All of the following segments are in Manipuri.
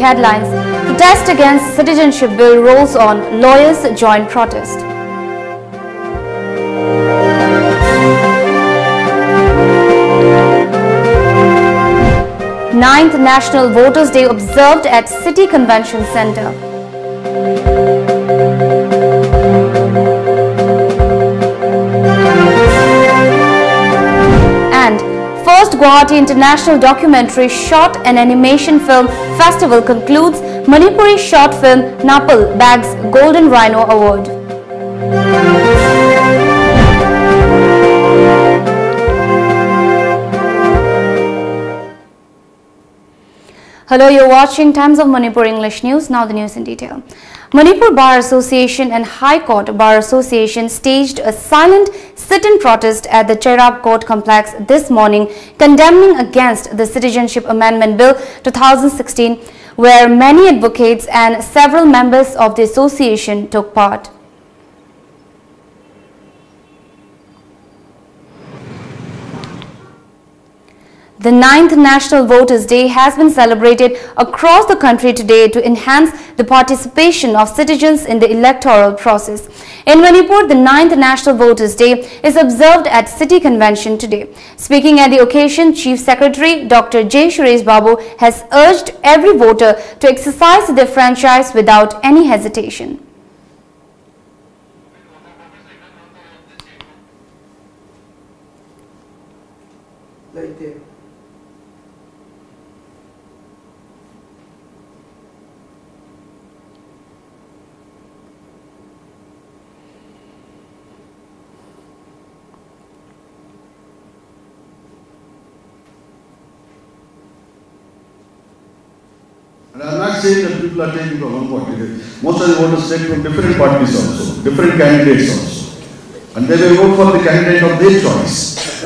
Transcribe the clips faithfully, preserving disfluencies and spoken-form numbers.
Headlines: Protest against Citizenship Bill rolls on, lawyers join protest. Ninth National Voters' Day observed at City Convention Centre. And first Guwahati International Documentary Short and Animation Film Festival concludes, Manipuri short film Napal bags Golden Rhino Award. Hello, you're watching Times of Manipur English News. Now the news in detail. Manipur Bar Association and High Court Bar Association staged a silent sit-in protest at the Cherab Court complex this morning, condemning against the Citizenship Amendment Bill two thousand sixteen, where many advocates and several members of the association took part. The ninth National Voters' Day has been celebrated across the country today to enhance the participation of citizens in the electoral process. In Manipur, the ninth National Voters' Day is observed at City Convention today. Speaking at the occasion, Chief Secretary Doctor J Suresh Babu has urged every voter to exercise their franchise without any hesitation. And I'm not saying that people are taking from one party. Most of the voters take from different parties also, different candidates also. And they will vote for the candidate of their choice.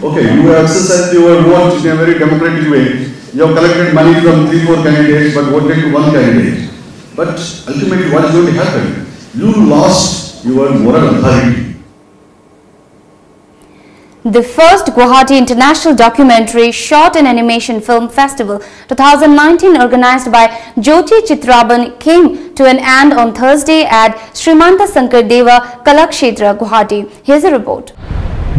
Okay, you have exercised your vote in a very democratic way. You have collected money from three, four candidates, but voted to one candidate. But ultimately, what is going to happen? You lost your moral authority. The first Guwahati International Documentary Short and Animation Film Festival two thousand nineteen, organized by Jyoti Chitraban, came to an end on Thursday at Srimanta Sankar Deva Kalakshetra, Guwahati. Here's a report.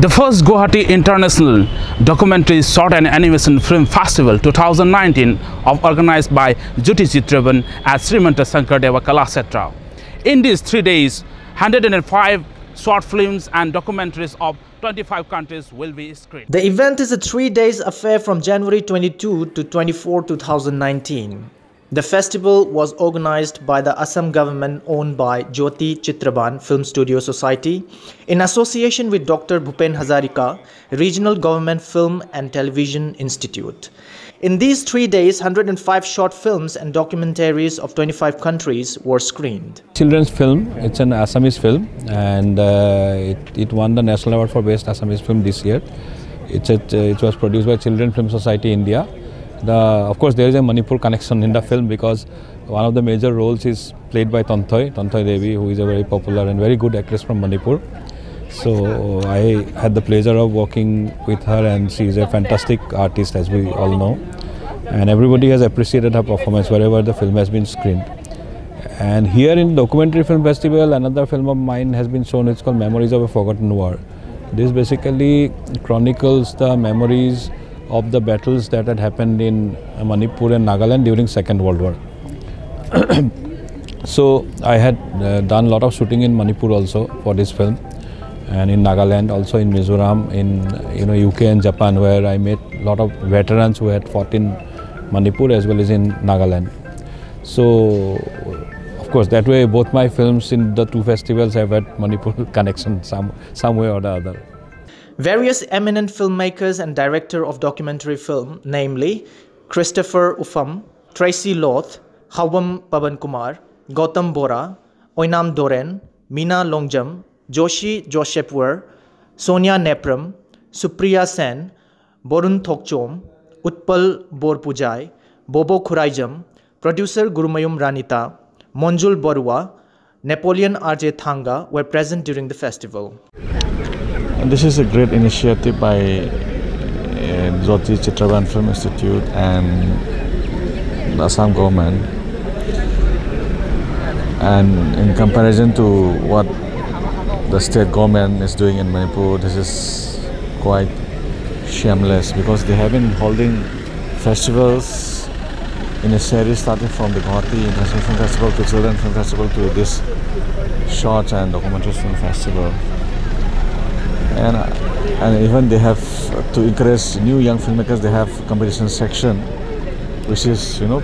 The first Guwahati International Documentary Short and Animation Film Festival two thousand nineteen of organized by Jyoti Chitraban at Srimanta Sankar Deva Kalakshetra. In these three days, one hundred five short films and documentaries of twenty-five countries will be screened. The event is a three days affair from January twenty-two to twenty-four, two thousand nineteen. The festival was organized by the Assam government owned by Jyoti Chitraban Film Studio Society in association with Doctor Bhupen Hazarika Regional Government Film and Television Institute. In these three days, one hundred five short films and documentaries of twenty-five countries were screened. Children's film. It's an Assamese film, and uh, it, it won the National Award for Best Assamese Film this year. It's a, it was produced by Children Film Society India. The, of course, there is a Manipur connection in the film because one of the major roles is played by Tontoy, Tontoy Devi, who is a very popular and very good actress from Manipur. So I had the pleasure of working with her, and she is a fantastic artist, as we all know. And everybody has appreciated her performance wherever the film has been screened. And here in Documentary Film Festival, another film of mine has been shown. It's called Memories of a Forgotten War. This basically chronicles the memories of the battles that had happened in Manipur and Nagaland during Second World War. So I had uh, done a lot of shooting in Manipur also for this film, and in Nagaland, also in Mizoram, in, you know, U K and Japan, where I met a lot of veterans who had fought in Manipur as well as in Nagaland. So, of course, that way both my films in the two festivals have had Manipur connection some, some way or the other. Various eminent filmmakers and director of documentary film, namely Christopher Upham, Tracy Loth, Hawam Paban Kumar, Gautam Bora, Oinam Doren, Mina Longjam, Joshi Joshepwer, Sonia Nepram, Supriya Sen, Borun Thokchom, Utpal Borpujai, Bobo Khuraijam, producer Gurumayum Ranita, Monjul Barua, Napoleon R J Thanga were present during the festival. And this is a great initiative by uh, Jyoti Chitraban Film Institute and the Assam government. And in comparison to what the state government is doing in Manipur, this is quite shameless because they have been holding festivals in a series starting from the Guwahati International Film Festival to Children Film Festival to this short and documentary film festival. And, and even they have, to encourage new young filmmakers, they have competition section, which is, you know,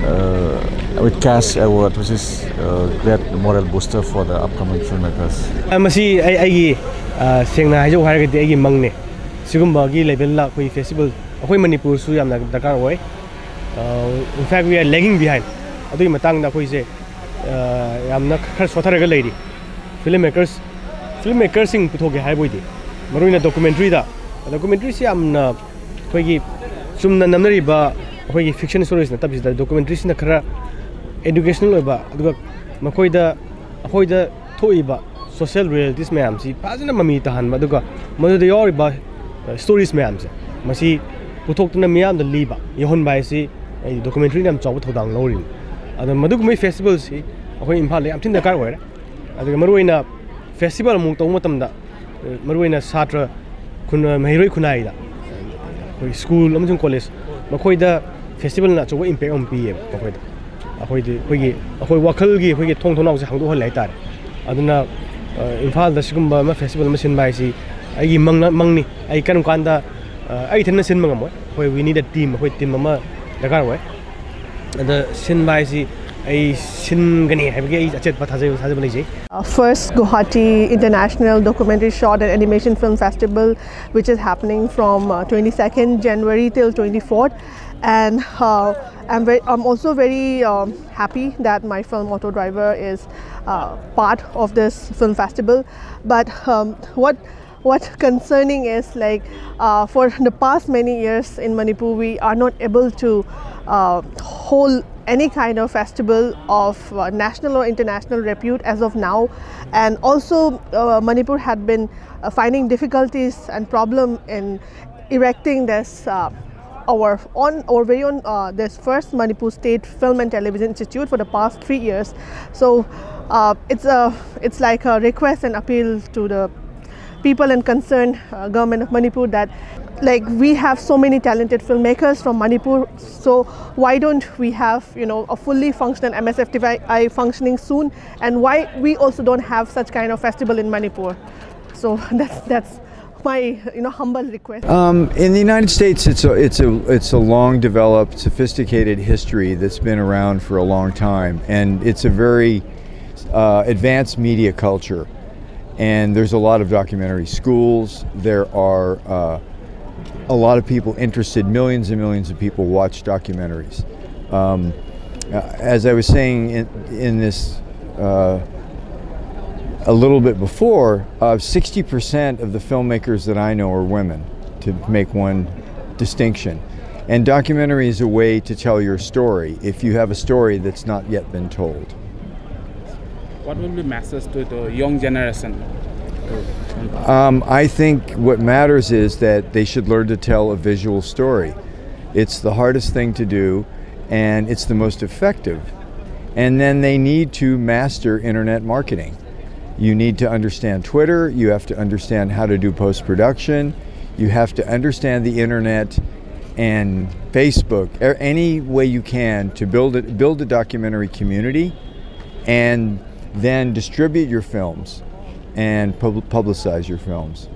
uh, with cash award, which is a great moral booster for the upcoming filmmakers. ꯃꯁꯤ ꯑꯩ ꯑꯩꯒꯤ ꯁꯦꯡꯅ ꯍꯥꯏꯖꯧ ꯍꯥꯏꯔꯒꯗꯤ ꯑꯩꯒꯤ ꯃꯪꯅꯦ꯫ ꯁꯤꯒꯨꯝꯕꯒꯤ ꯂꯦꯕꯦꯜꯗ ꯑꯩꯈꯣꯏ ꯐꯦꯁꯇꯤꯚꯦꯜ ꯑꯩꯈꯣꯏ ꯃꯅꯤꯄꯨꯔꯁꯨ ꯌꯥꯝꯅ ꯗꯔꯀꯥꯔ ꯑꯣꯏ꯫ In fact, we are lagging behind. ꯑꯗꯨꯒꯤ ꯃꯇꯥꯡꯗ ꯑꯩꯈꯣꯏꯁꯦ ꯌꯥꯝꯅ ꯈꯔ ꯁꯣꯠꯊꯔꯒ ꯂꯩꯔꯤ꯫ ꯐꯤꯂꯝ ꯃꯦꯀꯔꯁ ꯐꯤꯂꯝ ꯃꯦꯀꯔꯁꯤꯡ ꯄꯨꯊꯣꯛꯀꯦ ꯍꯥꯏꯕ ꯑꯣꯏꯗꯤ, ꯃꯔꯨꯑꯣꯏꯅ ꯗꯣꯀꯨꯃꯦꯟꯇ꯭ꯔꯤꯗ꯫ ꯗꯣꯀꯨꯃꯦꯟꯇ꯭ꯔꯤꯁꯤ ꯌꯥꯝꯅ ꯑꯩꯈꯣꯏꯒꯤ ꯆꯨꯝꯅ ꯅꯝꯅꯔꯤꯕ ꯑꯩꯈꯣꯏꯒꯤ ꯐꯤꯛꯁꯟ ꯁ꯭ꯇꯣꯔꯤꯁ ꯅꯠꯇꯕꯁꯤꯗ ꯗꯣꯀꯨꯃꯦꯟꯇ꯭ꯔꯤꯁꯤꯅ ꯈꯔ ꯑꯦꯗꯨꯀꯦꯁꯅꯦꯜ ꯑꯣꯏꯕ, ꯑꯗꯨꯒ ꯃꯈꯣꯏꯗ ꯑꯩꯈꯣꯏꯗ ꯊꯣꯛꯏꯕ ꯁꯣꯁꯤꯌꯦꯜ ꯔꯤꯌꯦꯂꯤꯇꯤꯁ ꯃꯌꯥꯝꯁꯤ ꯐꯖꯅ ꯃꯃꯤ ꯇꯥꯍꯟꯕ, ꯑꯗꯨꯒ ꯃꯗꯨꯗ ꯌꯥꯎꯔꯤꯕ ꯁ꯭ꯇꯣꯔꯤꯁ ꯃꯌꯥꯝꯁꯦ ꯃꯁꯤ ꯄꯨꯊꯣꯛꯇꯨꯅ ꯃꯤꯌꯥꯝꯗ ꯂꯤꯕ, ꯌꯧꯍꯟꯕ ꯍꯥꯏꯁꯤ ꯑꯩ ꯗꯣꯀꯨꯃꯦꯟꯇ꯭ꯔꯤꯅ ꯌꯥꯝ ꯆꯥꯎꯕ ꯊꯧꯗꯥꯡ ꯂꯧꯔꯤꯅꯤ꯫ ꯑꯗꯣ ꯃꯗꯨꯒꯨꯝꯕꯒꯤ ꯐꯦꯁꯇꯤꯚꯦꯜꯁꯤ ꯑꯩꯈꯣꯏ ꯏꯝꯐꯥꯜꯗ ꯌꯥꯝ ꯊꯤꯅ ꯗꯔꯀꯥꯔ ꯑꯣꯏꯔꯦ꯫ ꯑꯗꯨꯒ ꯃꯔꯨꯑꯣꯏꯅ ꯐꯦꯁꯇꯤꯚꯦꯜ ꯑꯃꯨꯛ ꯇꯧꯕ ꯃꯇꯝꯗ ꯃꯔꯨꯑꯣꯏꯅ ꯁꯥꯇ꯭ꯔ ꯈꯨꯟ ꯃꯍꯩꯔꯣꯏ ꯈꯨꯟꯅꯥꯏꯗ ꯑꯩꯈꯣꯏ ꯁ꯭ꯀꯨꯜ ꯑꯃꯁꯨꯡ ꯀꯣꯂꯦꯖ ꯃꯈꯣꯏꯗ ꯐꯦꯁꯇꯤꯚꯦꯜꯅ ꯑꯆꯧꯕ ꯏꯝꯄꯦꯛ ꯑꯃ ꯄꯤꯌꯦꯕ ꯃꯈꯣꯏꯗ꯫ ꯑꯩꯈꯣꯏꯗꯤ ꯑꯩꯈꯣꯏꯒꯤ ꯑꯩꯈꯣꯏ ꯋꯥꯈꯜꯒꯤ ꯑꯩꯈꯣꯏꯒꯤ ꯊꯣꯡ ꯊꯣꯡꯅꯥꯎꯁꯦ ꯍꯥꯡꯗꯣꯛꯍꯜꯂꯦ ꯍꯥꯏꯇꯥꯔꯦ꯫ ꯑꯗꯨꯅ ꯏꯝꯐꯥꯜꯗ ꯁꯤꯒꯨꯝꯕ ꯑꯃ ꯐꯦꯁꯇꯤꯚꯦꯜ ꯑꯃ ꯁꯤꯟꯕ ꯍꯥꯏꯁꯤ ꯑꯩꯒꯤ ꯃꯪꯅ ꯃꯪꯅꯤ꯫ ꯑꯩ ꯀꯔꯝ ꯀꯥꯟꯗ ꯑꯩ ꯏꯊꯟꯅ ꯁꯤꯟꯕ ꯉꯝꯃꯣꯏ꯫ ꯑꯩꯈꯣꯏ we need a team, ꯑꯩꯈꯣꯏ ꯇꯤꯝ ꯑꯃ ꯗꯔꯀꯥꯔ ꯑꯣꯏ꯫ ꯑꯗ ꯁꯤꯟꯕ ꯍꯥꯏꯁꯤ ꯑꯩ ꯁꯤꯟꯒꯅꯤ ꯍꯥꯏꯕꯒꯤ ꯑꯩ ꯑꯆꯦꯠꯄ ꯊꯥꯖꯕ ꯊꯥꯖꯕ ꯂꯩꯖꯩ꯫ Uh, first Guwahati International Documentary Short and Animation Film Festival, which is happening from uh, twenty-second January till twenty-fourth. And uh, I'm, very, I'm also very um, happy that my film Auto Driver is uh, part of this film festival. But um, what what's concerning is, like, uh, for the past many years in Manipur, we are not able to uh, hold any kind of festival of uh, national or international repute as of now. And also, uh, Manipur had been uh, finding difficulties and problem in erecting this uh, our on our very own uh, this first Manipur State Film and Television Institute for the past three years. So uh, it's a it's like a request and appeal to the people and concerned uh, government of Manipur that, like, we have so many talented filmmakers from Manipur, so why don't we have, you know, a fully functional M S F T I functioning soon, and why we also don't have such kind of festival in Manipur? So that's that's my, you know, humble request. Um, in the United States, it's a it's a it's a long developed, sophisticated history that's been around for a long time, and it's a very uh, advanced media culture. And there's a lot of documentary schools. There are uh, a lot of people interested. Millions and millions of people watch documentaries. Um, uh, as I was saying in, in this uh, a little bit before, uh, sixty percent of the filmmakers that I know are women, to make one distinction. And documentary is a way to tell your story if you have a story that's not yet been told. What will be message to the young generation? Um, I think what matters is that they should learn to tell a visual story. It's the hardest thing to do, and it's the most effective. And then they need to master internet marketing. You need to understand Twitter, you have to understand how to do post production, you have to understand the internet and Facebook, or any way you can to build it, build a documentary community, and then distribute your films and pub- publicize your films.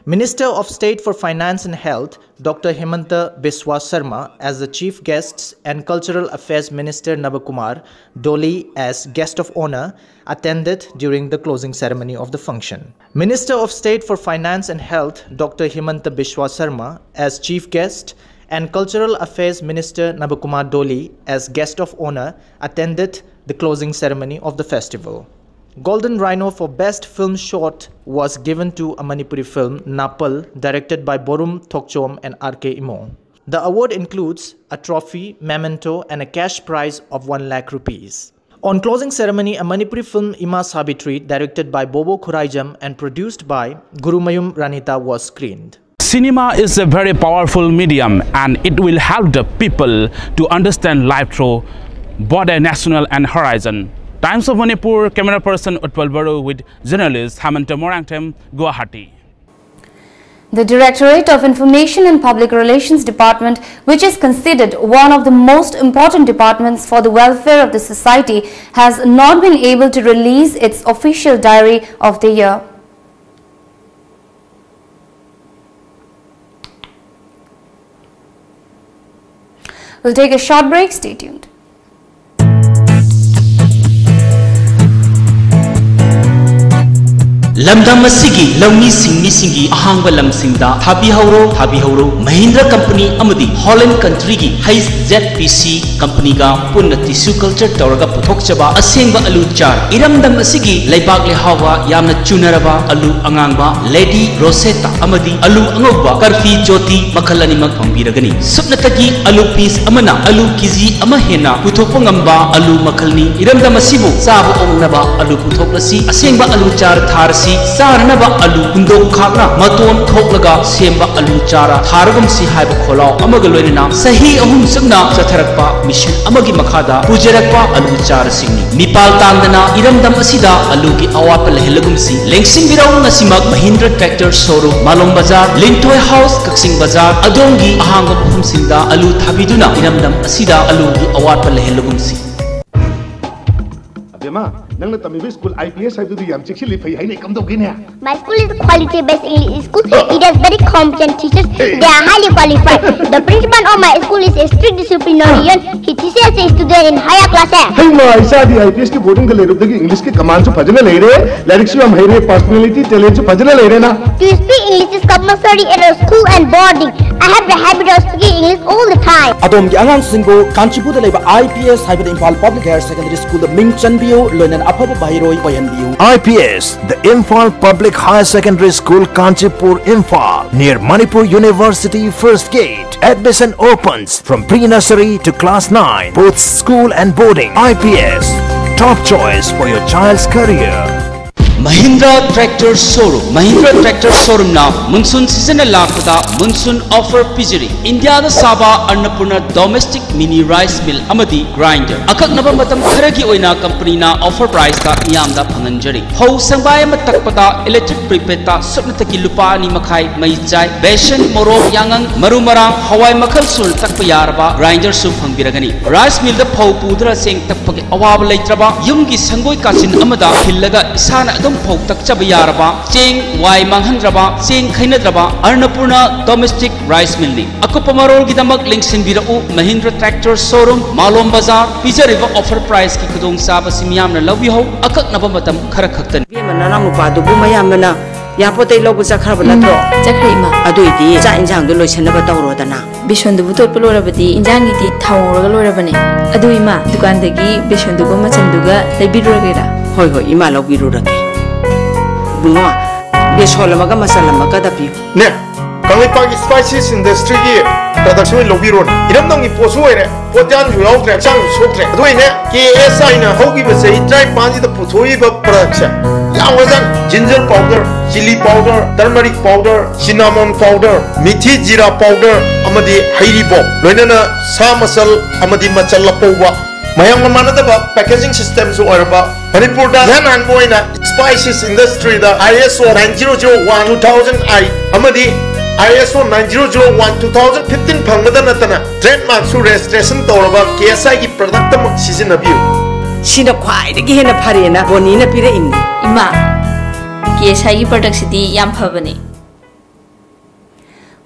Minister of State for Finance and Health, Doctor Himanta Biswa Sarma, as the Chief Guests, and Cultural Affairs Minister Nabakumar Doley, as Guest of Honor, attended during the closing ceremony of the function. Minister of State for Finance and Health, Doctor Himanta Biswa Sarma, as Chief Guest, and Cultural Affairs Minister Nabakumar Doley, as Guest of Honor, attended the closing ceremony of the festival. Golden Rhino for Best Film Short was given to a Manipuri film, Napal, directed by Borum Thokchom and R K Imo. The award includes a trophy, memento, and a cash prize of one lakh rupees. On closing ceremony, a Manipuri film, Ima Sabitri, directed by Bobo Khuraijam and produced by Gurumayum Ranita, was screened. Cinema is a very powerful medium and it will help the people to understand life through border, national and horizon. Times of Manipur, camera person Utpal Baru with journalist Hamanta Morangthem, Guwahati. The Directorate of Information and Public Relations Department, which is considered one of the most important departments for the welfare of the society, has not been able to release its official diary of the year. We'll take a short break. Stay tuned. ꯂꯝꯗꯝ ꯑꯁꯤꯒꯤ ꯂꯧꯃꯤꯁꯤꯡ ꯃꯤꯁꯤꯡꯒꯤ ꯑꯍꯥꯡꯕ ꯂꯝꯁꯤꯡꯗ ꯊꯥꯕꯤꯍꯧꯔꯣ, ꯊꯥꯕꯤꯍꯧꯔꯣ꯫ ꯃꯍꯤꯟꯗ꯭ꯔ ꯀꯝꯄꯅꯤ ꯑꯃꯗꯤ ꯍꯣꯂꯦꯟ ꯀꯟꯇ꯭ꯔꯤꯒꯤ ꯍꯩꯆ ꯖꯦꯠ ꯄꯤ ꯁꯤ ꯀꯝꯄꯅꯤꯒ ꯄꯨꯟꯅ ꯇꯤꯁꯨ ꯀꯜꯆꯔ ꯇꯧꯔꯒ ꯄꯨꯊꯣꯛꯆꯕ ꯑꯁꯦꯡꯕ ꯑꯂꯨ ꯆꯥꯔ, ꯏꯔꯝꯗꯝ ꯑꯁꯤꯒꯤ ꯂꯩꯕꯥꯛ ꯂꯩꯍꯥꯎꯒ ꯌꯥꯝꯅ ꯆꯨꯅꯔꯕ ꯑꯂꯨ ꯑꯉꯥꯡꯕ ꯂꯦꯗꯤ ꯔꯣꯁꯦꯇꯥ ꯑꯃꯗꯤ ꯑꯂꯨ ꯑꯉꯧꯕ ꯀꯔꯐꯤ ꯖꯣꯇꯤ ꯃꯈꯜ ꯑꯅꯤꯃꯛ ꯐꯪꯕꯤꯔꯒꯅꯤ꯫ ꯁꯨꯞꯅꯇꯒꯤ ꯑꯂꯨ ꯄꯤꯁ ꯑꯃꯅ ꯑꯂꯨ ꯀꯦꯖꯤ ꯑꯃ ꯍꯦꯟꯅ ꯄꯨꯊꯣꯛꯄ ꯉꯝꯕ ꯑꯂꯨ ꯃꯈꯜꯅꯤ꯫ ꯏꯔꯝꯗꯝ ꯑꯁꯤꯕꯨ ꯆꯥꯕ ꯑꯣꯛꯅꯕ ꯑꯂꯨ ꯄꯨꯊꯣꯛꯂꯁꯤ, ꯑꯁꯦꯡꯕ ꯑꯂꯨ ꯆꯥꯔ ꯊꯥꯔꯁꯤ, ꯆꯥꯅꯅꯕ ꯑꯂꯨ ꯍꯨꯟꯗꯣꯛ ꯈꯥꯛꯅ ꯃꯇꯣꯟ ꯊꯣꯛꯂꯒ ꯁꯦꯝꯕ ꯑꯂꯨ ꯆꯥꯔ ꯊꯥꯔꯒꯨꯝꯁꯤ ꯍꯥꯏꯕ ꯈꯣꯜꯂꯥꯎ ꯑꯃꯒ ꯂꯣꯏꯅꯅ ꯆꯍꯤ ꯑꯍꯨꯝ ꯆꯨꯞꯅ ꯆꯠꯊꯔꯛꯄ ꯃꯤꯁꯟ ꯑꯃꯒꯤ ꯃꯈꯥꯗ ꯄꯨꯖꯔꯛꯄ ꯑꯂꯨ ꯆꯥꯔꯁꯤꯡꯅꯤ꯫ ꯃꯤꯄꯥꯜ ꯇꯥꯡꯗꯅ ꯏꯔꯝꯗꯝ ꯑꯁꯤꯗ ꯑꯂꯨꯒꯤ ꯑꯋꯥꯠꯄ ꯂꯩꯍꯜꯂꯒꯨꯝꯁꯤ꯫ ꯂꯦꯡꯁꯤꯟꯕꯤꯔꯧ ꯉꯁꯤꯃꯛ ꯃꯍꯤꯟꯗ꯭ꯔ ꯇ꯭ꯔꯦꯛꯇꯔ ꯁꯣꯔꯨꯝ, ꯃꯥꯂꯣꯝ ꯕꯖꯥꯔ, ꯂꯤꯟꯊꯣꯏ ꯍꯥꯎꯁ, ꯀꯛꯆꯤꯡ ꯕꯖꯥꯔ, ꯑꯗꯣꯝꯒꯤ ꯑꯍꯥꯡꯕ ꯃꯐꯝꯁꯤꯡꯗ ꯑꯂꯨ ꯊꯥꯕꯤꯗꯨꯅ ꯏꯔꯝꯗꯝ ꯑꯁꯤꯗ ꯑꯂꯨꯒꯤ ꯑꯋꯥꯠꯄ ꯂꯩꯍꯜꯂꯒꯨꯝꯁꯤ꯫ ꯑꯕꯦꯝꯃ, ꯅꯪꯅ ꯇꯝꯃꯤꯕ ꯁ꯭ꯀꯨꯜ ꯑꯥꯏ ꯄꯤ ꯑꯦꯁ ꯍꯥꯏꯕꯗꯨꯗꯤ ꯌꯥꯝ ꯆꯦꯛꯁꯤꯜꯂꯤ, ꯐꯩ ꯍꯥꯏꯅ ꯀꯝꯗꯧꯒꯦꯅꯦ? My school is quality based English school. It has very competent teachers. They are highly qualified. The principal of my school is a strict disciplinarian. He teaches the student in higher class. ꯍꯩꯃꯥ, ꯏꯆꯥꯗꯤ ꯑꯥꯏ ꯄꯤ ꯑꯦꯁꯀꯤ ꯕꯣꯔꯗꯤꯡꯗ ꯂꯩꯔꯨꯕꯗꯒꯤ ꯏꯪꯂꯤꯁꯀꯤ ꯀꯃꯥꯟꯁꯨ ꯐꯖꯅ ꯂꯩꯔꯦ, ꯂꯥꯏꯔꯤꯛꯁꯨ ꯌꯥꯝ ꯍꯩꯔꯦ, ꯄꯥꯔꯁꯣꯅꯦꯂꯤꯇꯤ ꯇꯦꯂꯦꯟꯁꯨ ꯐꯖꯅ ꯂꯩꯔꯦꯅ꯫ To speak English is compulsory at a school and boarding. I have the habit of speaking English all the time. ꯑꯗꯣꯝꯒꯤ ꯑꯉꯥꯡꯁꯤꯡꯕꯨ ꯀꯥꯟꯆꯤꯄꯨꯔꯗ ꯂꯩꯕ I P S ꯍꯥꯏꯕꯗꯤ ꯏꯝꯐꯥꯜ ꯄꯕ꯭ꯂꯤꯛ ꯍꯥꯌꯔ ꯁꯦꯀꯦꯟꯗꯔꯤ ꯁ꯭ꯀꯨꯜꯗ ꯃꯤꯡ ꯆꯟꯕꯤꯌꯨ, ꯂꯣꯏꯅꯅ ꯑꯐꯕ ꯃꯍꯩꯔꯣꯏ ꯑꯣꯏꯍꯟꯕꯤꯌꯨ꯫ I P S, the Imphal Public Higher Secondary School, Kanchipur, Imphal, near Manipur University First Gate. Admission opens from pre-nursery to class nine, both school and boarding. I P S, top choice for your child's career. Mahindra Tractor Showroom. Mahindra Tractor Showroomꯅ ꯃꯨꯟꯁꯨꯟ ꯁꯤꯖꯟꯅ ꯂꯥꯛꯄꯗ ꯃꯨꯟꯁꯨꯟ offer ꯄꯤꯖꯔꯤ꯫ ꯏꯟꯗꯤꯌꯥꯗ ꯁꯥꯕ ꯑꯟꯅꯄꯨꯔꯅ domestic mini rice mill ꯑꯃꯗꯤ grinder ꯑꯀꯛꯅꯕ ꯃꯇꯝ ꯈꯔꯒꯤ ꯑꯣꯏꯅ ꯀꯝꯄꯅꯤꯅ offer priceꯇ ꯃꯤꯌꯥꯝꯗ ꯐꯪꯍꯟꯖꯔꯤ꯫ ꯐꯧ ꯁꯪꯕꯥꯏ ꯑꯃ ꯇꯛꯄꯗ electric prepaidꯇ ꯁꯨꯞꯅꯇꯒꯤ ꯂꯨꯄꯥ ꯑꯅꯤ ꯃꯈꯥꯏ ꯃꯩ ꯆꯥꯏ꯫ ꯕꯦꯁꯟ, ꯃꯣꯔꯣꯛ, ꯌꯥꯉꯪ, ꯃꯔꯨ ꯃꯔꯥꯡ, ꯍꯋꯥꯏ ꯃꯈꯜ ꯁꯨꯅ ꯇꯛꯄ ꯌꯥꯔꯕ grinderꯁꯨ ꯐꯪꯕꯤꯔꯒꯅꯤ꯫ Rice millꯗ ꯐꯧ ꯄꯨꯗꯨꯅ ꯆꯦꯡ ꯇꯛꯄꯒꯤ ꯑꯋꯥꯕ ꯂꯩꯇ꯭ꯔꯕ, ꯌꯨꯝꯒꯤ ꯁꯪꯒꯣꯏ ꯀꯥꯆꯤꯟ ꯑꯃꯗ ꯈꯤꯜꯂꯒ ꯏꯁꯥꯅ ꯑꯗꯨꯝ ꯐꯧ ꯇꯛꯆꯕ ꯌꯥꯔꯕ, ꯆꯦꯡ ꯋꯥꯏ ꯃꯥꯡꯍꯟꯗ꯭ꯔꯕ, ꯆꯦꯡ ꯈꯩꯅꯗ꯭ꯔꯕ Annapurna Domestic Rice Millꯅꯤ꯫ ꯑꯀꯨꯞꯄ ꯃꯔꯣꯜꯒꯤꯗꯃꯛ ꯂꯦꯡꯁꯤꯟꯕꯤꯔꯛꯎ Mahindra Tractor Showroom, ꯃꯥꯂꯣꯝ ꯕꯖꯥꯔ꯫ ꯄꯤꯖꯔꯤꯕ offer priceꯀꯤ ꯈꯨꯗꯣꯡꯆꯥꯕꯁꯤ ꯃꯤꯌꯥꯝꯅ ꯂꯧꯕꯤꯍꯧ꯫ ꯑꯀꯛꯅꯕ ꯃꯇꯝ ꯈꯔ ꯈꯛꯇꯅꯤ꯫ ꯏꯕꯦꯝꯃ, ꯅꯅꯥꯎ ꯅꯨꯄꯥꯗꯨꯕꯨ ꯃꯌꯥꯝꯕꯅ ꯌꯥꯄꯣꯠꯇꯩ ꯂꯧꯕ ꯆꯠꯈ꯭ꯔꯕ ꯅꯠꯇ꯭ꯔꯣ? ꯆꯠꯈ꯭ꯔꯦ, ꯏꯃꯥ꯫ ꯑꯗꯨꯏꯗꯤ ꯆꯥꯛ ꯏꯟꯖꯥꯡꯗꯣ ꯂꯣꯏꯁꯟꯅꯕ ꯇꯧꯔꯣꯗꯅ꯫ ꯕꯦꯁꯣꯟꯗꯨꯕꯨ ꯇꯣꯠꯄ ꯂꯣꯏꯔꯕꯗꯤ ꯏꯟꯖꯥꯡꯒꯤꯗꯤ ꯊꯥꯎ ꯉꯧꯔꯒ ꯂꯣꯏꯔꯕꯅꯦ꯫ ꯑꯗꯨ ꯏꯃꯥ, ꯗꯨꯀꯥꯟꯗꯒꯤ ꯕꯦꯁꯣꯟꯗꯨꯒ ꯃꯆꯟꯗꯨꯒ ꯂꯩꯕꯤꯔꯨꯔꯒꯦꯔꯥ? ꯍꯣꯏ ꯍꯣꯏ, ꯏꯃꯥ ꯂꯧꯕꯤꯔꯨꯔꯒꯦ꯫ ꯏꯕꯨꯡꯉꯣ, ꯕꯦꯁꯣꯟ ꯑꯃꯒ ꯃꯆꯜ ꯑꯃꯒꯗ ꯄꯤꯌꯨ꯫ ꯅꯦ, ꯀꯪꯂꯩꯄꯥꯛꯀꯤ spices industryꯒꯤ product ꯑꯣꯏꯅ ꯂꯧꯕꯤꯔꯣꯅꯦ꯫ ꯏꯔꯝꯗꯝꯒꯤ ꯄꯣꯠꯁꯨ ꯑꯣꯏꯔꯦ, ꯄꯣꯠꯌꯥꯟꯁꯨ ꯌꯥꯎꯗ꯭ꯔꯦ, ꯍꯛꯆꯥꯡꯁꯨ ꯁꯣꯛꯇ꯭ꯔꯦ꯫ ꯑꯗꯨ ꯑꯩꯅꯦ, K S Iꯅ ꯍꯧꯈꯤꯕ ꯆꯍꯤ ꯇꯔꯥꯅꯤꯄꯥꯟꯁꯤꯗ ꯄꯨꯊꯣꯛꯏꯕ productꯁꯦ ꯌꯥꯝꯈ꯭ꯔꯖꯥꯠꯅꯤ꯫ Ginger powder, chilli powder, turmeric powder, cinnamon powder, ꯃꯤꯊꯤ ꯖꯤꯔꯥ powder ꯑꯃꯗꯤ ꯍꯩꯔꯤꯕꯣꯞ, ꯂꯣꯏꯅꯅ ꯁꯥ ꯃꯆꯜ ꯑꯃꯗꯤ ꯃꯆꯜ ꯑꯄꯧꯕ, ꯃꯌꯥꯝꯒ ꯃꯥꯟꯅꯗꯕ packaging systemꯁꯨ ꯑꯣꯏꯔꯕ, ꯃꯅꯤꯄꯨꯔꯗ ꯏꯍꯥꯟ ꯍꯥꯟꯕ ꯑꯣꯏꯅ spices industryꯗ I S O nine zero zero one two thousand eight ꯑꯃꯗꯤ I S O nine zero zero one two thousand fifteen ꯐꯪꯕꯗ ꯅꯠꯇꯅ trademarkꯁꯨ registration ꯇꯧꯔꯕ K S Iꯒꯤ product ꯑꯃ ꯁꯤꯖꯤꯟꯅꯕꯤꯌꯨ꯫ ꯁꯤꯅ ꯈ꯭ꯋꯥꯏꯗꯒꯤ ꯍꯦꯟꯅ ꯐꯔꯦꯅ ꯕꯣꯅꯤꯅ ꯄꯤꯔꯛꯏꯅꯤ꯫ ꯏꯃꯥ, K S Iꯒꯤ productꯁꯤꯗꯤ ꯌꯥꯝ ꯐꯕꯅꯦ꯫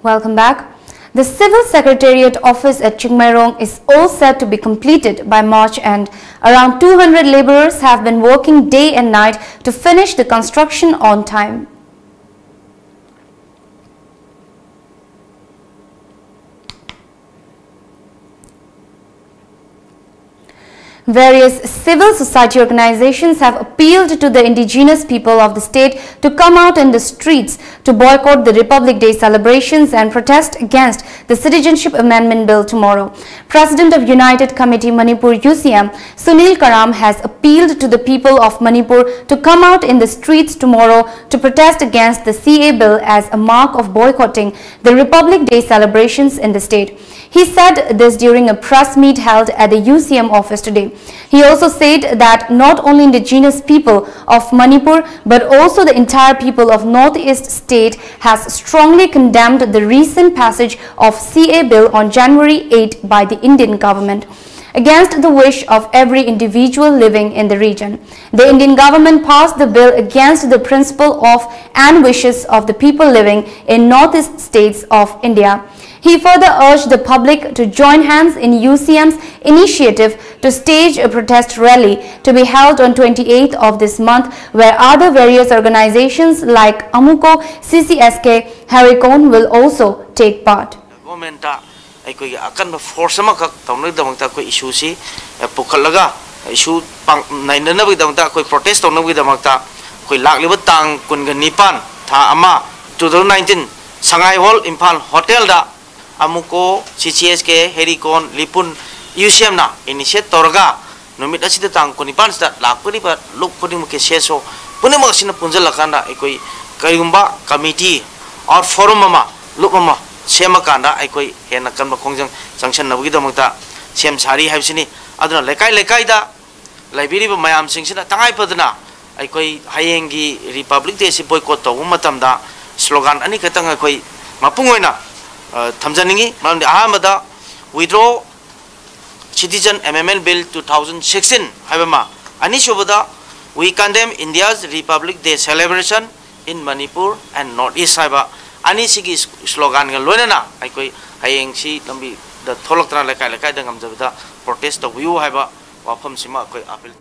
Welcome back. The Civil Secretariat office at Chingmeirong is all set to be completed by March end. Around two hundred laborers have been working day and night to finish the construction on time. Various civil society organizations have appealed to the indigenous people of the state to come out in the streets to boycott the Republic Day celebrations and protest against the Citizenship Amendment Bill tomorrow. President of United Committee Manipur, U C M, Sunil Karam has appealed to the people of Manipur to come out in the streets tomorrow to protest against the C A bill as a mark of boycotting the Republic Day celebrations in the state. He said this during a press meet held at the U C M office today. He also said that not only indigenous people of Manipur but also the entire people of Northeast state has strongly condemned the recent passage of C A bill on January eighth by the Indian government, against the wish of every individual living in the region. The Indian government passed the bill against the principle of and wishes of the people living in northeast states of India. He further urged the public to join hands in U C M's initiative to stage a protest rally to be held on twenty-eighth of this month, where other various organizations like AMUCO, C C S K, Harikon will also take part. Government ꯑꯩꯈꯣꯏꯒꯤ ꯑꯀꯟꯕ force ꯑꯃꯈꯛ ꯇꯧꯅꯕꯒꯤꯗꯃꯛꯇ ꯑꯩꯈꯣꯏ issue ꯁꯤ ꯄꯨꯈꯠꯂꯒ issue ꯅꯩꯅꯅꯕꯒꯤꯗꯃꯛꯇ ꯑꯩꯈꯣꯏ protest ꯇꯧꯅꯕꯒꯤꯗꯃꯛꯇ ꯑꯩꯈꯣꯏ ꯂꯥꯛꯂꯤꯕ ꯇꯥꯡ ꯀꯨꯟꯒ ꯅꯤꯄꯥꯟ ꯊꯥ ꯑꯃ two thousand nineteen ꯁꯉꯥꯏ ꯍꯣꯜ ꯏꯝꯐꯥꯜ ꯍꯣꯇꯦꯜꯗ ꯑꯃꯨꯀꯣ, ꯁꯤ ꯁꯤ ꯑꯦꯁ ꯀꯦ, ꯍꯦꯔꯤꯀꯣꯟ, ꯂꯤꯄꯨꯟ, ꯌꯨ ꯁꯤ ꯑꯦꯝꯅ initiate ꯇꯧꯔꯒ ꯅꯨꯃꯤꯠ ꯑꯁꯤꯗ ꯇꯥꯡ ꯀꯨꯟꯅꯤꯄꯥꯟꯁꯤꯗ ꯂꯥꯛꯄꯤꯔꯤꯕ ꯂꯨꯞ ꯈꯨꯗꯤꯡꯃꯛꯀꯤ ꯁꯤ ꯑꯦꯁ ꯑꯣ ꯄꯨꯝꯅꯃꯛ ꯑꯁꯤꯅ ꯄꯨꯟꯁꯤꯜꯂꯀꯥꯟꯗ ꯑꯩꯈꯣꯏ ꯀꯔꯤꯒꯨꯝꯕ committee or forum ꯑꯃ, ꯂꯨꯞ ꯑꯃ ꯁꯦꯝꯃꯀꯥꯟꯗ ꯑꯩꯈꯣꯏ ꯍꯦꯟꯅ ꯀꯟꯕ ꯈꯣꯡꯖꯪ ꯆꯪꯁꯤꯟꯅꯕꯒꯤꯗꯃꯛꯇ ꯁꯦꯝ ꯁꯥꯔꯤ ꯍꯥꯏꯕꯁꯤꯅꯤ꯫ ꯑꯗꯨꯅ ꯂꯩꯀꯥꯏ ꯂꯩꯀꯥꯏꯗ ꯂꯩꯕꯤꯔꯤꯕ ꯃꯌꯥꯝꯁꯤꯡꯁꯤꯅ ꯇꯉꯥꯏ ꯐꯗꯅ ꯑꯩꯈꯣꯏ ꯍꯌꯦꯡꯒꯤ Republic Day ꯁꯤ boycott ꯇꯧꯕ ꯃꯇꯝꯗ slogan ꯑꯅꯤꯈꯛꯇꯪ ꯑꯩꯈꯣꯏ ꯃꯄꯨꯡ ꯑꯣꯏꯅ ꯊꯝꯖꯅꯤꯡꯏ꯫ ꯃꯔꯝꯗꯤ ꯑꯍꯥꯟꯕꯗ Withdraw Citizen Amendment Bill two thousand sixteen ꯍꯥꯏꯕ ꯑꯃ, ꯑꯅꯤꯁꯨꯕꯗ We Condemn India's Republic Day Celebration in Manipur and North East ꯍꯥꯏꯕ ꯑꯅꯤꯁꯤꯒꯤ sloganꯒ ꯂꯣꯏꯅꯅ ꯑꯩꯈꯣꯏ ꯍꯌꯦꯡꯁꯤ ꯂꯝꯕꯤꯗ ꯊꯣꯛꯂꯛꯇꯅ ꯂꯩꯀꯥꯏ ꯂꯩꯀꯥꯏꯗ ꯉꯝꯖꯕꯗ protest ꯇꯧꯕꯤꯌꯨ ꯍꯥꯏꯕ ꯋꯥꯐꯝꯁꯤꯃ ꯑꯩꯈꯣꯏ appeal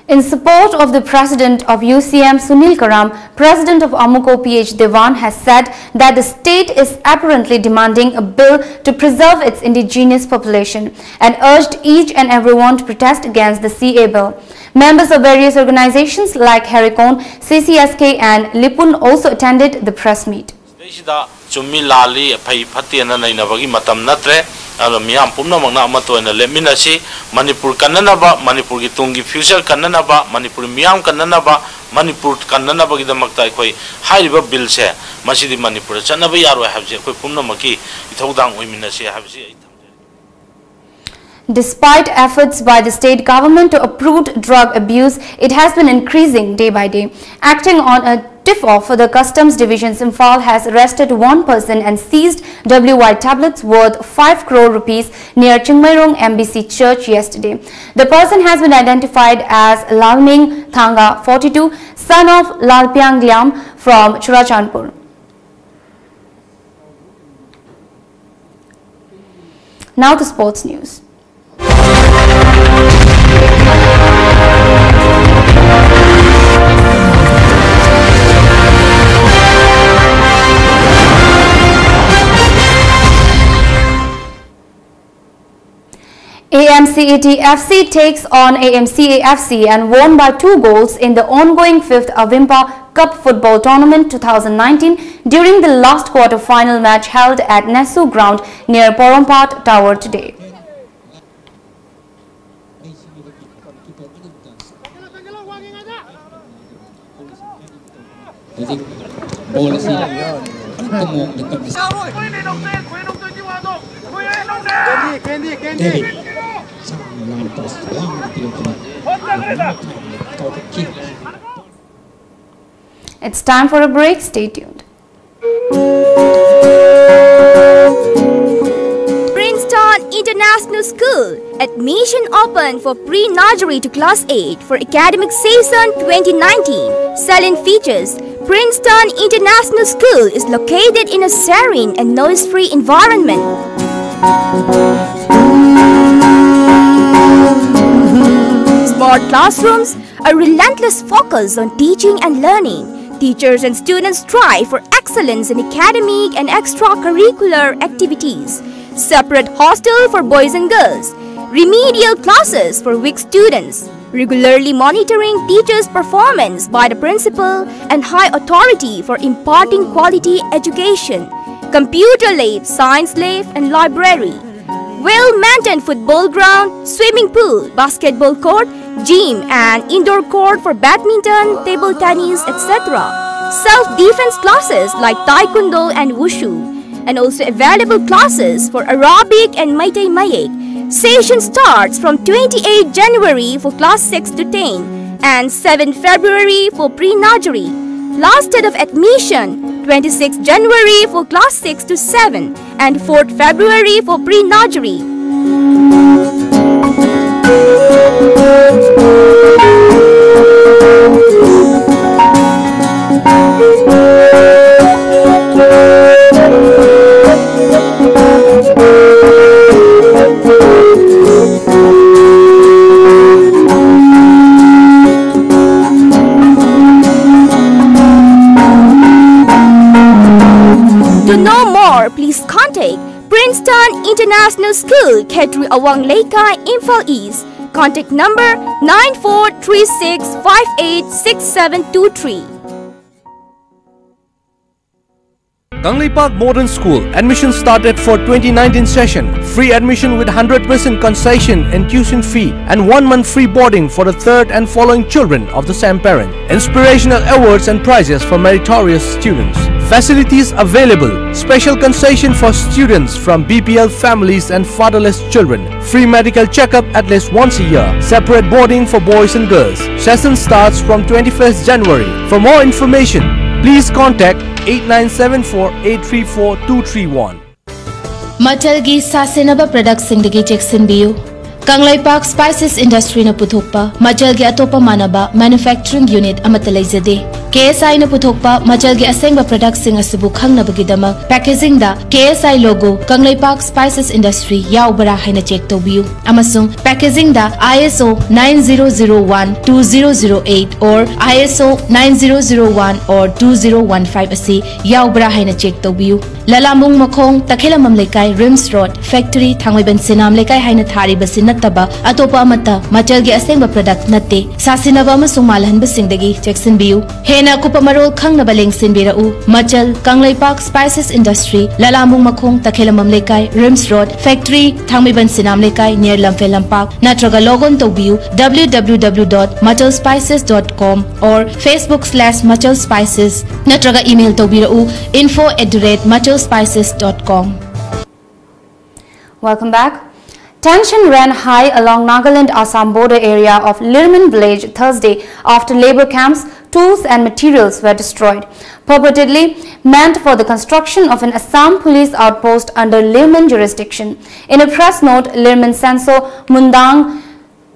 In support of the president of U C M, Sunil Karam, president of AMUCO, P H Dewan, has said that the state is apparently demanding a bill to preserve its indigenous population and urged each and everyone to protest against the C A bill. Members of various organizations like Harikon, C C S K, and Lipun also attended the press meet. ꯁꯤꯗꯩꯁꯤꯗ ꯆꯨꯝꯃꯤ ꯂꯥꯜꯂꯤ, ꯐꯩ ꯐꯠꯇꯦꯅ ꯅꯩꯅꯕꯒꯤ ꯃꯇꯝ ꯅꯠꯇ꯭ꯔꯦ꯫ ꯑꯗꯨꯅ ꯃꯤꯌꯥꯝ ꯄꯨꯝꯅꯃꯛꯅ ꯑꯃꯠꯇ ꯑꯣꯏꯅ ꯂꯦꯞꯃꯤꯟꯅꯁꯤ꯫ ꯃꯅꯤꯄꯨꯔ ꯀꯟꯅꯅꯕ, ꯃꯅꯤꯄꯨꯔꯒꯤ ꯇꯨꯡꯒꯤ future ꯀꯟꯅꯅꯕ, ꯃꯅꯤꯄꯨꯔ ꯃꯤꯌꯥꯝ ꯀꯟꯅꯅꯕ, ꯃꯅꯤꯄꯨꯔ ꯀꯟꯅꯅꯕꯒꯤꯗꯃꯛꯇ ꯑꯩꯈꯣꯏ ꯍꯥꯏꯔꯤꯕ ꯕꯤꯜꯁꯦ, ꯃꯁꯤꯗꯤ ꯃꯅꯤꯄꯨꯔꯗ ꯆꯠꯅꯕ ꯌꯥꯔꯣꯏ ꯍꯥꯏꯕꯁꯤ ꯑꯩꯈꯣꯏ ꯄꯨꯝꯅꯃꯛꯀꯤ ꯏꯊꯧꯗꯥꯡ ꯑꯣꯏꯃꯤꯟꯅꯁꯤ ꯍꯥꯏꯕꯁꯤ ꯑꯩ ꯊꯝꯖꯔꯤ꯫ Despite efforts by the state government to uproot drug abuse, it has been increasing day by day. Acting on a tip-off, the Customs Division Imphal has arrested one person and seized W Y tablets worth five crore rupees near Chingmeirong M B C Church yesterday. The person has been identified as Lalming Thanga, forty-two, son of Lalpiang Liam from Churachandpur. Now the sports news. A M C A T F C takes on A M C A F C and won by two goals in the ongoing fifth Avimpa Cup Football Tournament two thousand nineteen during the last quarter-final match held at Nesu Ground near Porompat Tower today. ꯍꯧꯖꯤꯛ ꯕꯣꯜ ꯑꯁꯤ ꯑꯉꯛꯄ ꯃꯑꯣꯡꯗ ꯀꯟꯅ ꯗꯦꯕꯤꯠ ꯆꯥꯡ ꯂꯥꯏꯟ ꯄꯥꯁ ꯌꯥꯝꯅ ꯄꯤꯔꯛꯇꯨꯅ ꯌꯥꯝꯅ ꯊꯥꯡꯅ ꯀꯥꯎꯊꯠꯈꯤ꯫ It's time for a break. Stay tuned. Princeton International School. Admission open for pre-nursery to class eight for academic season twenty nineteen. Selling features. Princeton International School is located in a serene and noise-free environment. Smart classrooms, a relentless focus on teaching and learning. Teachers and students strive for excellence in academic and extracurricular activities. Separate hostel for boys and girls. Remedial classes for weak students. Regularly monitoring teachers' performance by the principal and high authority for imparting quality education. Computer lab, science lab, and library. Well-maintained football ground, swimming pool, basketball court, gym, and indoor court for badminton, table tennis, et cetera. Self-defense classes like taekwondo and wushu, and also available classes for Arabic and Meitei Mayek. Session starts from twenty-eighth January for class six to ten and seventh February for pre-nursery. Last date of admission, twenty-sixth January for class six to seven and fourth February for pre-nursery. To know more, please contact Princeton International School, Khetri Awang Leikai, Imphal East. Contact number nine four three six five eight six seven two three. Kangleipak Modern School. Admission started for twenty nineteen session. Free admission with hundred percent concession in tuition fee and one month free boarding for the third and following children of the same parent. Inspirational awards and prizes for meritorious students. Facilities available. Special concession for students from B P L families and fatherless children. Free medical checkup at least once a year. Separate boarding for boys and girls. Session starts from twenty-first January. For more information, please contact eight nine seven four eight three four two three one. ꯃꯆꯜꯒꯤ ꯁꯥ ꯁꯦꯟꯅꯕ ꯄ꯭ꯔꯗꯛꯁꯤꯡꯗꯒꯤ ꯆꯦꯛꯁꯤꯟꯕꯤꯌꯨ꯫ ꯀꯪꯂꯩꯄꯥꯛ ꯁ꯭ꯄꯥꯏꯁꯦꯁ ꯏꯟꯗꯁꯇ꯭ꯔꯤꯅ ꯄꯨꯊꯣꯛꯄ ꯃꯆꯜꯒꯤ ꯑꯇꯣꯞꯄ ꯃꯥꯟꯅꯕ ꯃꯦꯅꯨꯐꯦꯛꯆꯔꯤꯡ ꯌꯨꯅꯤꯠ ꯑꯃꯠꯇ ꯂꯩꯖꯗꯦ꯫ KSI ꯅ ꯄꯨꯊꯣꯛꯄ ꯃꯆꯜꯒꯤ ꯑꯁꯦꯡꯕ productꯁꯤꯡ ꯑꯁꯤꯕꯨ ꯈꯪꯅꯕꯒꯤꯗꯃꯛ packagingꯗ KSI logo Kangleipak Spices Industry ꯌꯥꯎꯕ꯭ꯔꯥ ꯍꯥꯏꯅ check ꯇꯧꯕꯤꯌꯨ, ꯑꯃꯁꯨꯡ packagingꯗ ISO nine zero zero one two zero zero eight or ISO nine zero zero one or two zero one five ꯑꯁꯤ ꯌꯥꯎꯕ꯭ꯔꯥ ꯍꯥꯏꯅ check ꯇꯧꯕꯤꯌꯨ꯫ ꯂꯂꯥꯃꯨꯡ ꯃꯈꯣꯡ, ꯇꯈꯦꯂꯝꯕꯝ ꯂꯩꯀꯥꯏ, RIMS Road, factory, ꯊꯥꯡꯃꯩꯕꯟ ꯁꯤꯅꯥꯝ ꯂꯩꯀꯥꯏ ꯍꯥꯏꯅ ꯊꯥꯔꯤꯕꯁꯤ ꯅꯠꯇꯕ ꯑꯇꯣꯞꯄ ꯑꯃꯠꯇ ꯃꯆꯜꯒꯤ ꯑꯁꯦꯡꯕ product ꯅꯠꯇꯦ꯫ ꯁꯥꯁꯤꯟꯅꯕ ꯑꯃꯁꯨꯡ ꯃꯥꯜꯍꯟꯕꯁꯤꯡꯗꯒꯤ ꯆꯦꯛꯁꯤꯟꯕꯤꯌꯨ꯫ ꯍꯦꯟꯅ ꯑꯀꯨꯞꯄ ꯃꯔꯣꯜ ꯈꯪꯅꯕ ꯂꯦꯡꯁꯤꯟꯕꯤꯔꯛꯎ꯫ ꯃꯆꯜ: ꯀꯪꯂꯩꯄꯥꯛ Spices Industry, ꯂꯂꯥꯃꯨꯡ ꯃꯈꯣꯡ, ꯇꯈꯦꯂꯝꯕꯝ ꯂꯩꯀꯥꯏ, RIMS Road, factory, ꯊꯥꯡꯃꯩꯕꯟ ꯁꯤꯅꯥꯝ ꯂꯩꯀꯥꯏ, near ꯂꯝꯐꯦꯜ ꯂꯝꯄꯥꯛ, ꯅꯠꯇ꯭ꯔꯒ log on ꯇꯧꯕꯤꯌꯨ W W W dot machal spices dot com or Facebook slash machal spices, ꯅꯠꯇ꯭ꯔꯒ email ꯇꯧꯕꯤꯔꯛꯎ info at the rate machal spices dot com. Welcome back. Tension ran high along Nagaland-Assam border area of Lirman village Thursday after labour camps, tools and materials were destroyed, purportedly meant for the construction of an Assam police outpost under Lirman jurisdiction. In a press note, Lirman Senso Mundang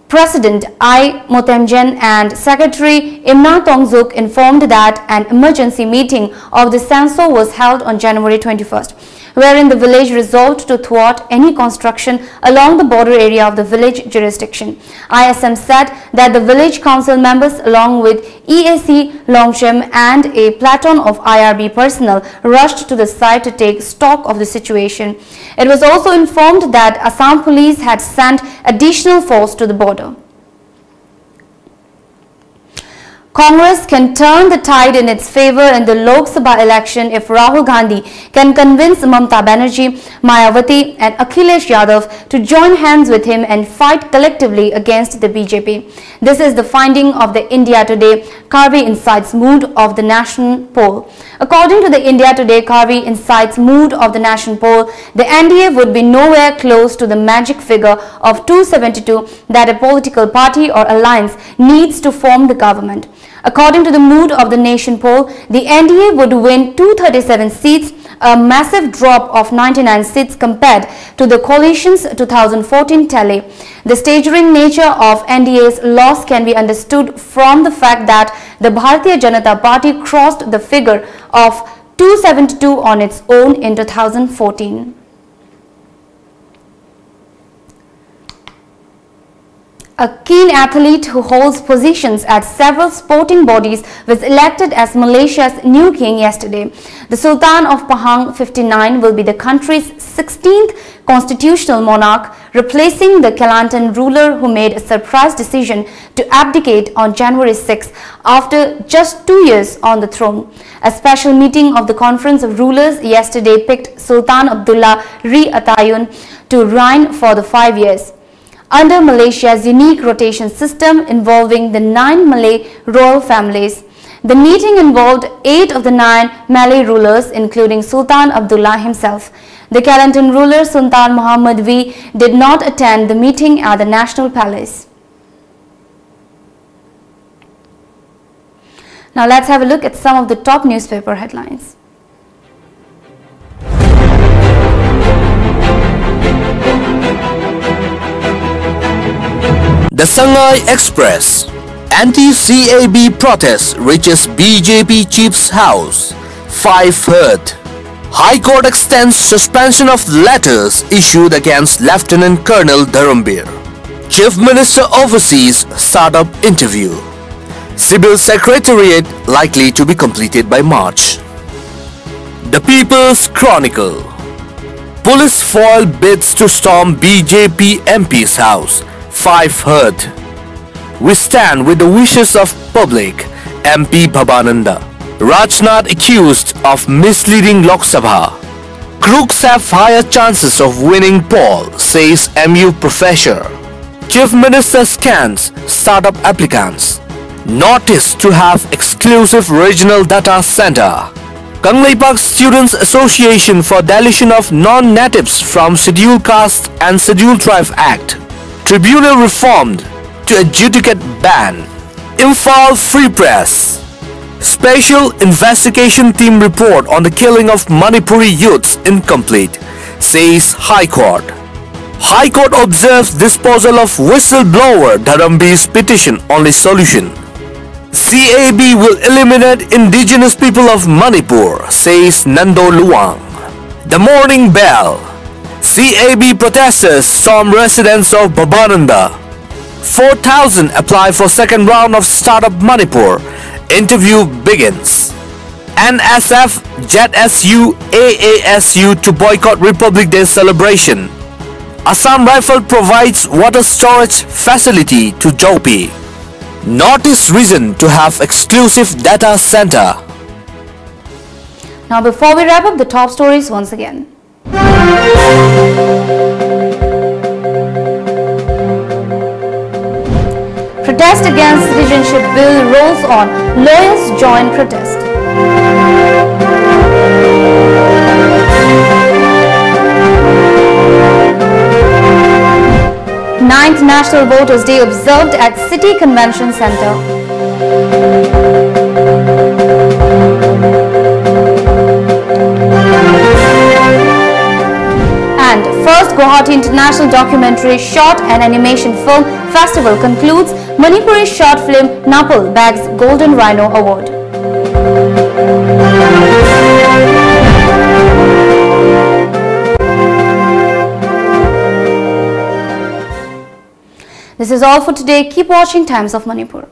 President I Motemjen and Secretary Imna Tongzuk informed that an emergency meeting of the Senso was held on January twenty-first, wherein the village resolved to thwart any construction along the border area of the village jurisdiction. I S M said that the village council members, along with E A C Longchem and a platoon of I R B personnel, rushed to the site to take stock of the situation. It was also informed that Assam police had sent additional force to the border. Congress can turn the tide in its favour in the Lok Sabha election if Rahul Gandhi can convince Mamata Banerjee, Mayawati and Akhilesh Yadav to join hands with him and fight collectively against the B J P. This is the finding of the India Today Karbi Insights Mood of the Nation poll. According to the India Today Karbi Insights Mood of the Nation poll, the N D A would be nowhere close to the magic figure of two seventy-two that a political party or alliance needs to form the government. According to the Mood of the Nation poll, the N D A would win two thirty-seven seats, a massive drop of ninety-nine seats compared to the coalition's two thousand fourteen tally. The staggering nature of N D A's loss can be understood from the fact that The Bharatiya Janata Party crossed the figure of two seventy-two on its own in two thousand fourteen. A keen athlete who holds positions at several sporting bodies was elected as Malaysia's new king yesterday. The Sultan of Pahang fifty-nine will be the country's sixteenth constitutional monarch, replacing the Kelantan ruler who made a surprise decision to abdicate on January sixth after just two years on the throne. A special meeting of the Conference of Rulers yesterday picked Sultan Abdullah Ri Atayun to reign for the five years. Under Malaysia's unique rotation system involving the nine Malay royal families, the meeting involved eight of the nine Malay rulers, including Sultan Abdullah himself. The Kelantan ruler Sultan Muhammad V did not attend the meeting at the National Palace. Now let's have a look at some of the top newspaper headlines. The Sangai Express. Anti-C A B protest reaches B J P chief's house. Five hurt. High Court extends suspension of letters issued against Lieutenant Colonel Dharambir. Chief Minister oversees startup interview. Civil Secretariat likely to be completed by March. The People's Chronicle. Police foil bids to storm B J P M P's house. Five hurt. We stand with the wishes of public, M P Bhabananda. Rajnath accused of misleading Lok Sabha. Crooks have higher chances of winning poll, says M U professor. Chief Minister scans startup applicants. Notice to have exclusive regional data center. Kangleipak Students Association for deletion of non-natives from Scheduled Caste and Scheduled Tribe Act. Tribunal reformed to adjudicate ban. Imphal Free Press. Special investigation team report on the killing of Manipuri youths incomplete, says High Court. High Court observes disposal of whistleblower Dharambir's petition only solution. C A B will eliminate indigenous people of Manipur, says Nando Luang. The mourning bell. C A B protesters storm residence of Bhabananda. Four thousand apply for second round of Startup Manipur. Interview begins. N S F, Z S U, A A S U to boycott Republic Day celebration. Assam Rifle provides water storage facility to Jopi. Northeast region to have exclusive data center. Now, before we wrap up, the top stories once again. Protest against citizenship bill rolls on. Lawyers join protest. Ninth National Voters Day observed at City Convention Centre. And first Guwahati International Documentary Short and Animation Film Festival concludes. Manipuri short film Napul bags Golden Rhino Award. This is all for today. Keep watching Times of Manipur.